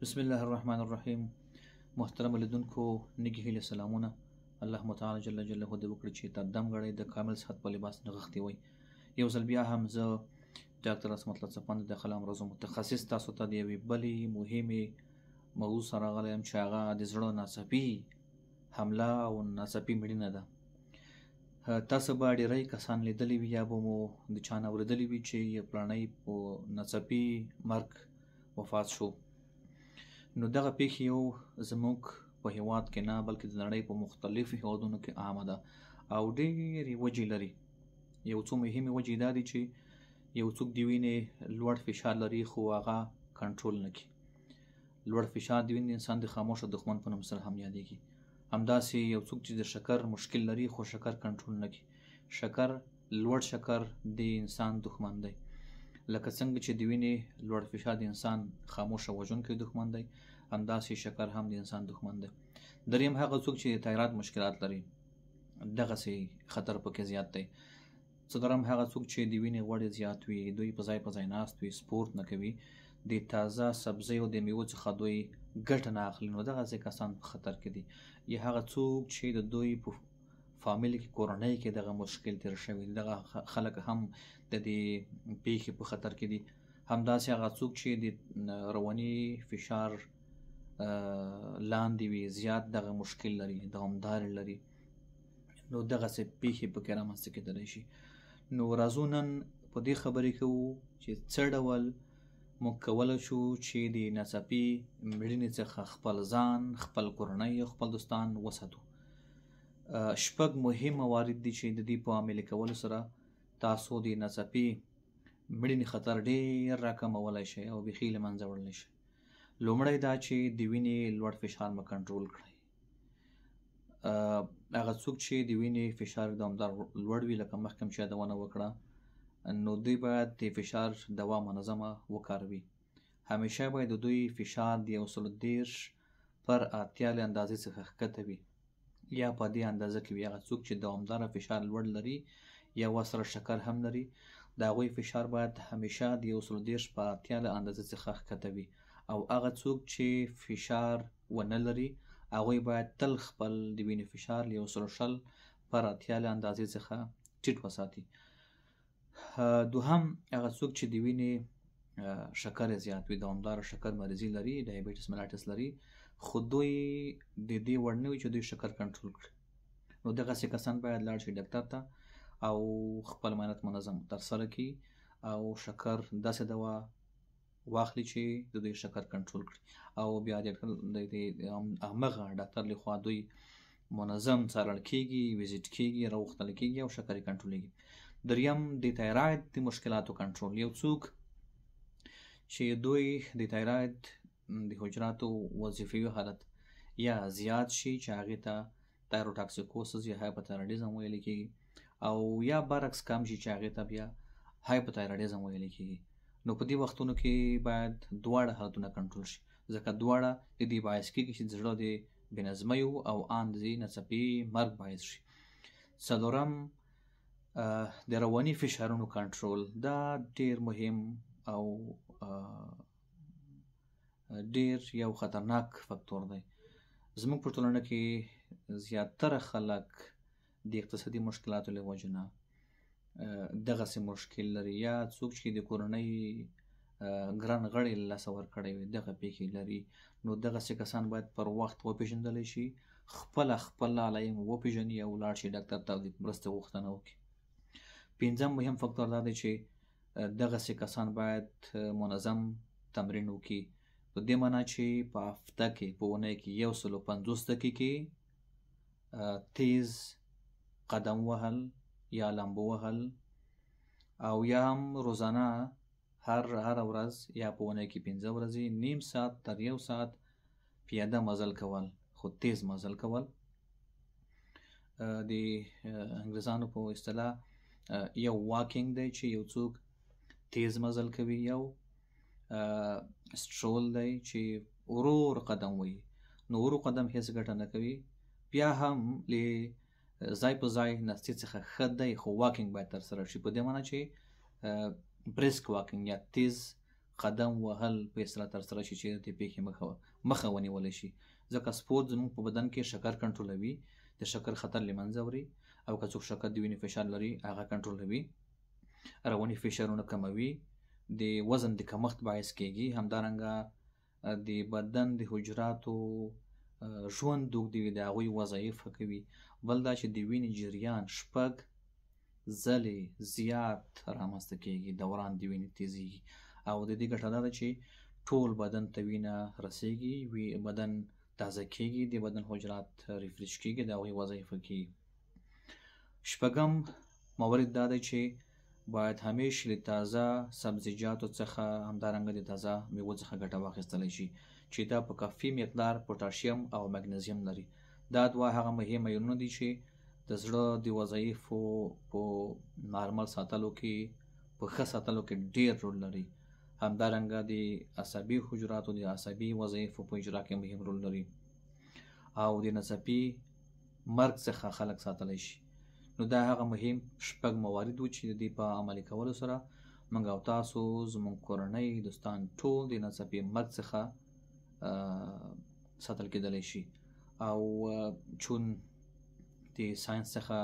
بسم الله الرحمن الرحیم. محترم لیدونکو، نیکې هیلې، سلامونه. الله متعال جل جلاله دې وکړي چې تر دم غړی د کامل صحت په لباس نغښتي وي. یو ځل بیا هم زه ډاکټر عصمت الله څپاند د داخله امراضو متخصص تاسو ته د یوې بلې مهمې موضوع سره راغلی یم چې هغه د زړه ناڅاپي حمله او ناڅاپي مړینه ده. تاسو به ډېری کسان لیدلي وي یا به مو د چا نه اورېدلي وي چې یو پلانی په ناڅاپي مرګ وفات شو. نو دغه پېښې یو زموږ په هیواد کې نه بلکې د نړۍ په مختلفو هیوادونو کې عامه ده او ډېرې وجې لري. یو څو مهمې وجې دا دي چې یو څوک د وینې لوړ فشار لري خو هغه کنټرول نه کړي. لوړ فشار د وینې انسان د خاموشه دښمن په نوم سره هم یادېږي. همداسې یو څوک چې د شکر مشکل لري خو شکر کنټرول نه کړي. شکر، لوړ شکر د انسان دښمن دی. لکه څنګه چې د وینې لوړ فشار د انسان خاموشه وژونکی دښمن دی، همداسې شکر هم د انسان دښمن دی. دریم هغه څوک چې د تایراد مشکلات لري، دغسې خطر پکې زیات دی. څلورم هغه څوک چې د وینې غوړې زیات وي، دوی په ځای په ځای ناست وي، سپورت نه کوي، د تازه سبزیو د میوو څخه دوی ګټه نه اخلي، نو دغسې کسان په خطر کې دي. یا هغه څوک چې د دوی په فامیل کې، کورنۍ کې دغه مشکل تیر شوی، دغه خلک هم د دې پیښې په خطر کې دي. همداسې هغه څوک چې د رواني فشار لاندې وي، زیات دغه مشکل لري، دوامدار لري، نو دغسې پیښې پکې رامنځته کېدلی شي. نو راځو نن په دې خبرې کوو چې څه ډول موږ کولی شو چې د ناڅاپي مړینې څخه خپل ځان، خپل کورنۍ او خپل دوستان وساتو. شپږ مهم موارد دي چې د دې په عملي کولو سره تاسو د ناڅاپي مړینې خطر ډېر راکمولی شئ او بیخي له منځه وړلی شئ. لومړی دا چې د وینې لوړ فشار مو کنټرول کړئ. هغه څوک چې د وینې فشار دوامدار لوړ وي، لکه مخکې هم چې یادونه وکړه، نو دوی باید د فشار دوا منظمه وکاروي. همیشه باید د دوی فشار د 130/80 له اندازې څخه ښکته وي یا په دې اندازه کې وي. هغه څوک چې دوامداره فشار لوړ لري یا ورسره شکر هم لري، د هغوی فشار باید همیشه د 130/80 له اندازې څخه ښکته وي. او هغه څوک چې فشار ونه لري، هغوی باید تل خپل د وینې فشار له 120/80 له اندازې څخه ټیټ وساتي. دوهم هغه څوک چې د وینې شکر زیات وي، دوامداره شکر مریضي لري، diabetes mellitus لري، خو دوی د دې وړ نه وي چې دوی شکر کنټرول کړي، نو دغسې کسان باید لاړ شي ډاکټر ته او خپل معاینات منظم ترسره کړي او شکر داسې دوا واخلي چې د دوی شکر کنټرول کړي، او بیا د همغه ډاکټر لخوا دوی منظم څارل کېږي، ویزیټ کېږي، راوغوښتل کېږي او شکر یې کنټرولېږي. دریم د تایراید د مشکلاتو کنټرول. یو څوک چې دوی د تایراید د حجراتو وظیفوي حالت یا زیات شي چې هغې ته thyrotoxicosis یا hypothyroidism ویل کېږي، او یا برعکس کم شي چې هغې ته بیا hypothyroidism ویل کېږي، نو په دې وختونو کې باید دواړه حالتونه کنټرول شي، ځکه دواړه د دې باعث کېږي چې د زړه د بې نظمیو او آن د ناڅاپي مرګ باعث شي. څلورم د رواني فشارونو کنټرول. دا ډېر مهم او ډېر یو خطرناک فکتور دی. زموږ په ټولنه کې زیاتره خلک د اقتصادي مشکلاتو له وجې نه دغسې مشکل لري، یا څوک چې د کورنۍ ګران غړی له لاسه ورکړی وي دغه پېښې لري، نو دغسې کسان باید پر وخت وپېژندلی شي، خپله خپل علایم وپېژني او لاړ شي ډاکټر ته د مرستې غوښتنه وکړي. پنځم مهم فکتور دا دی چې دغسې کسان باید منظم تمرین وکړي، په دې معنا چې په هفته کې، په اونۍ کې 150 دقیقې تیز قدم وهل یا لامبو وهل، او یا هم روزانه هره ورځ یا په اونۍ کې 5 ورځې نیم ساعت تر 1 ساعت پیاده مزل کول، خو تیز مزل کول. د انګریزانو په اصطلاح یو walking دی چې یو څوک تیز مزل کوي، یو stroll دی چې ورو ورو قدم وهي، نو ورو قدم هیڅ ګټه نه کوي. بیا هم له ځای په ځای ناستې څخه ښه دی، خو walking باید ترسره شي، په دې معنی چې brisk walking یا تیز قدم وهل په اصطلاح ترسره شي چې د دې پېښې مخه ونیول شي، ځکه سپورت زموږ په بدن کې شکر کنټرولوي، د شکر خطر له منځه وړي، او که څوک شکر د وینې فشار لري هغه کنټرولوي، رواني فشارونه کموي، د وزن د کمښت باعث کیږي، همدارنګه د بدن د حجراتو ژوند اوږدوي، د هغوی وظایف ښه کوي. بل دا چې د وینې جریان 6 ځلې زیات رامنځته کیږي، دوران د وینې تیزیږي، او د دې ګټه دا ده چې ټول بدن ته وینه رسیږي، بدن تازه کیږي، د بدن حجرات ریفریش کیږي، د هغوی وظایف ښه کیږي. شپږم مورد دا دی چې باید همیش له تازه سبزیجاتو څخه، همدارنګه د تازه میوو څخه ګټه واخیستلی شي چې دا په کافي مقدار پوټاشیم او مګنیزیم لري. دا دوه هغه مهم ایونونه دي چې د زړه د وظایفو په نارمل ساتلو کې، په ښه ساتلو کې ډیر رول لري. همدارنګه د عصبي حجراتو د عصبي وظایفو په اجرا کې مهم رول لري، او د ناڅاپي مرګ څخه خلک ساتلی شي. نو دا هغه مهم 6 موارد وو چې د دې په عملي کولو سره موږ او تاسو، زموږ کورنۍ، دوستان ټول د ناڅاپي مرګ څخه ساتل کېدلی شي. او چون د ساینس څخه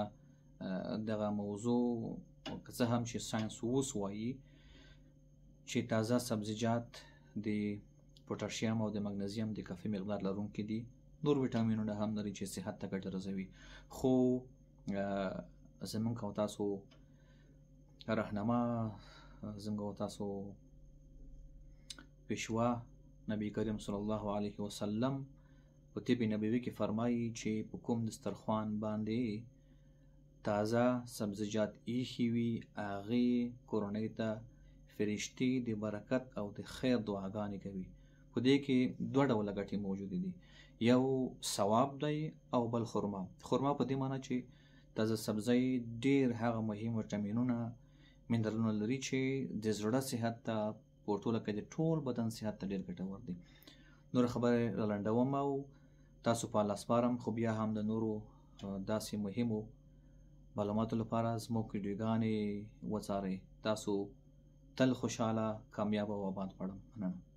دغه موضوع، که څه هم چې ساینس اوس وایي چې تازه سبزیجات د پوټاشیم او د مګنیزیم د کافي مقدار لرونکي دي، نور ویټامینونه هم لري چې صحت ته ګټه رسوي، خو زمونږ او تاسو رهنما، زمونږ او تاسو پیشوا نبی کریم صلی الله علیه وسلم په طب نبوي کې فرمایي چې په کوم دسترخوان باندې تازه سبزیجات ایښي وي، هغې کورنۍ ته فرشتې د برکت او د خیر دعاګانې کوي. په دې کې دوه ډوله ګټې موجودې دي، یو ثواب دی او بل خرما. خرما په دې معنی چې تازه سبزی ډیر هغه مهم ویټامینونه، منرالونه لري چې د زړه صحت ته، په ټوله کې د ټول بدن صحت ته ډیر ګټور دي. نور خبرې رالنډوم او تاسو په الله سپارم، خو بیا هم د نورو داسې مهمو معلوماتو لپاره زموږ ویډیوګانې وڅارئ. تاسو تل خوشحاله، کامیاب او آباد غواړم. مننه.